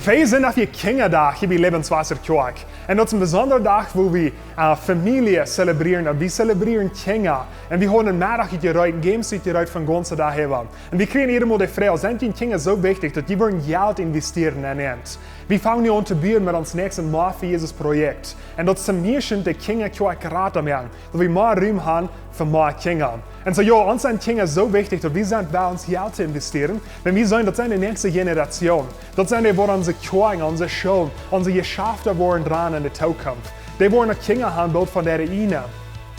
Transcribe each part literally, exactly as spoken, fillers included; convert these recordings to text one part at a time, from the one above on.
Wie sent opp Kjinjadach hia bie Lebenswasser Kjoakj. Un daut es een besondra Dach, wua wie äh, Famielje zelebrieren, un wie zelebrieren Kjinja. Un wie haben een Meddach jereet, Games jereet von gaunze Dach äwa. Un wie kjrieen jiedet Mol de Froag: Sent june Kjinja soo wichtich, daut jie wellen Jelt investieren en an? Wie fangen nu aun to buen met ons näakjstet Moa fa Jesus Projekt. Un daut es to mie de Kjinja Kjoakj jrata moaken, daut wie mea Rum haben fa mea Kjinja. Un soo, jo, ons sent Kjinja soo wichtich, daut wie sent wellens Jelt to investieren, wan wie seenen, daut sent de näakjste Generation. Daut sent dee, waut onse Kjoakjen, onse Schoolen, onse Jeschafta woaren droagen en de Tookunft. Dee woaren uk Kjinja haben, boolt von äare eejne.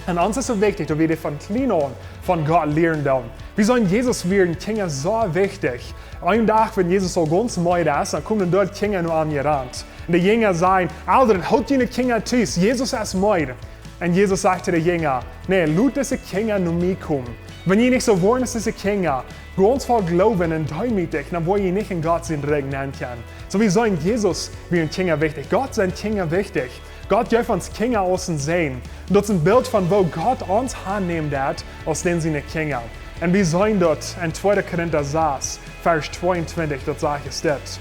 Un ons es soo wichtich, daut wie dee von kjlien aun von Gott lieren doonen. Wie seenen, Jesus wia Kjinja soo wichtich. Een Dach, wan Jesus aul gaunz meed es, dan kjeemen doa Kjinja no am jerant. Un de Jinja säden: Elren, hoolt june Kjinja tus, Jesus es meed. Un Jesus säd to de Jinja: Nä, lot dise Kjinja no mie komen. Wan jie nich soo woaren aus dise Kjinja, gaunz voll Gloowen un deemootich, dan woa jie nich en Gott sien Rikj nenn kjennen. Soo, wie seenen, Jesus wia Kjinja wichtich. Gott sent Kjinja wichtich. Gott jeef ons Kjinja aus een Sän. Daut es een Bilt von woo Gott ons aunnämen deit aus dän siene Kjinja. Un wie seenen daut en tweede Korinta sas, Varsch tweeuntwintich, daut sajcht dit: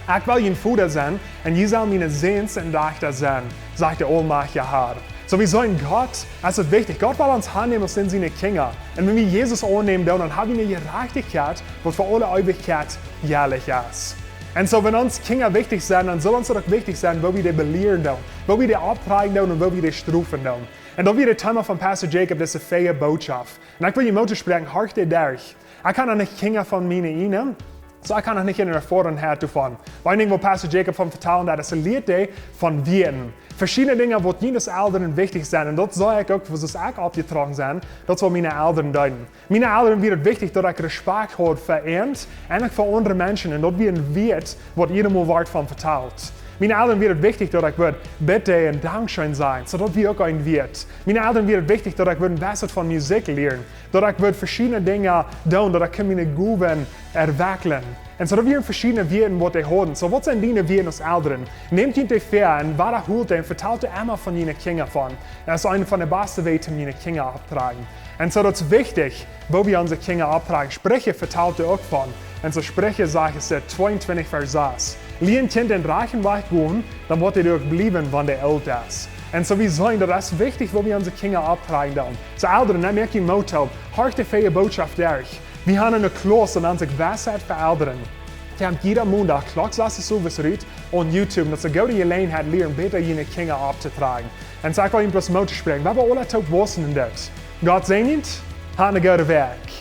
Ekj well jun Voda sennen, un jie sellen miene Säns un Dajchta sennen, sajcht de aulmajchtja Har. Soo, wie seenen, Gott es daut wichtich. Gott well ons aunnämen aus dän siene Kjinja. Un wan wie Jesus aunnämen doonen, dan haben wie eene Jerajchtichkjeit, waut fa aule Eewichkjeit jelich es. Un soo, wan ons Kjinja wichtich sent, dan saul ons daut uk wichtich sennen, woo wie dee belieren doonen, woo wie dee oppdroagen doonen un woo wie dee strofen doonen. Un daut wia daut Thema von Pastor Jacob, dise feeje Bootschoft. Un ekj well junt Moot toospräakjen, horcht dee derch. Ekj hab noch nich Kjinja von miene eejne, soo ekj hab noch nich eene Erfoarenheit doavon. Oba een Dinkj, waut Pastor Jacob von vetalen deed, es, hee lieet dee von Wieeten. Veschiedne Dinja, waut june Elren wichtich sent. Un daut sach ekj uk, woo ekj oppjetrocken sie, daut es waut miene Elren deeden. Miene Elren wia daut wichtich, daut ekj Respakjt haud fa an un uk fa aundre Menschen. Un daut wia een Wieet, waut jiedet Mol wort von vetalt. Miene Elren wia daut wichtich, daut ekj wudd Bitte un Dankscheen sajen. Soo, daut wia uk een Wieet. Miene Elren wia daut wichtich, daut ekj wudd een bät von Musikj lieren, daut ekj wudd veschiedne Dinja doonen, daut ekj kunn miene Gowen entwekjlen. Un soo, daut wieren veschiedne Wieet, waut dee hauden. Soo, waut sent diene Wieet aus Elren? Nämt junt dee väa un wadaholt dee un vetalt dee emma june Kjinja von. Daut es eent von de baste Wäaj, om june Kjinja opptodroagen. Un soo, daut es wichtich, woo wie onse Kjinja opptrodden. Spricha vetalt doa uk von. Un soo Spricha sajcht, es daut tweeuntwintich Varsch sas: Lia een Kjint dän rajchten Wajch gonen, dan woat dee doa uk bliewen, wan dee oolt es. Un soo, wie seenen, daut es wichtich, woo wie onse Kjinja opptrodden doonen. Soo, Elren, ekj moak junt Moot, horcht dee feeje Bootschoft derch. Wie haben eene Klauss, un daut es Weisheit fa Elren. Dee kjemt jieda Mondach, Klock sas, soo waut rut, opp YouTube. Daut es eene goode Jeläajenheit, lieren bäta june Kjinja opptotrodden. Un soo, ekj well junt bloos Moot toospräakjen. Wie haben aule toop wausen en dit. Gott säajen junt, hab eene goode Wäakj.